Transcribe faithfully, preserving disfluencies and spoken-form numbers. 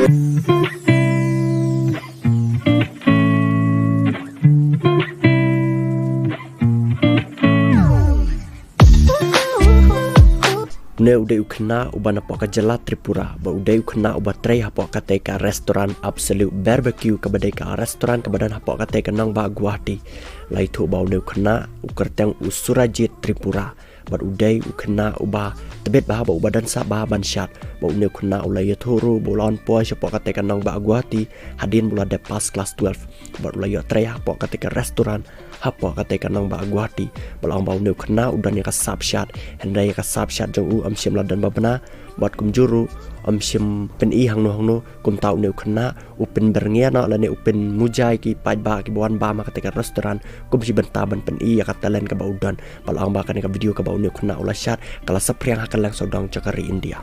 Une u dei u khynnah uba na poh ka jylla Tripura, bad u dei u khynnah uba trei hapoh katei ka restaurant Absolute Barbecue, kaba dei ka restaurant kaba don hapoh katei ka nongbah Guwahati. La ïathuh ba une u khynnah u kyrteng u Surajit Tripura, bad u dei u khynnah uba tbit bha bad uba don sap bha ban shad. Bad une u khynnah u la ïathuh ruh ba u la wan poi shapoh katei ka nongbah Guwahati hadien ba u la dep pass class twelve, bad u la ïoh trei hapoh katei ka restaurant hapoh katei ka nongbah Guwahati. Bad la ong ba une u khynnah u don ïa ka sap shad, hynrei ïa ka sap shad jong u ym shym la don ba bha, bad kumjuh ruh ym shym pyni hangno hangno. Kumta une u khynnah u pynbyrngia noh lane u pynmuja ïa ki paidbah kiba wan bam ha katei ka restaurant kum shi bynta ban pyni ïa ka talent kaba u don. Bad la ong ba kane ka video kaba une u khynnah u la shad ka la saphriang ha kylleng sawdong jong ka ri India.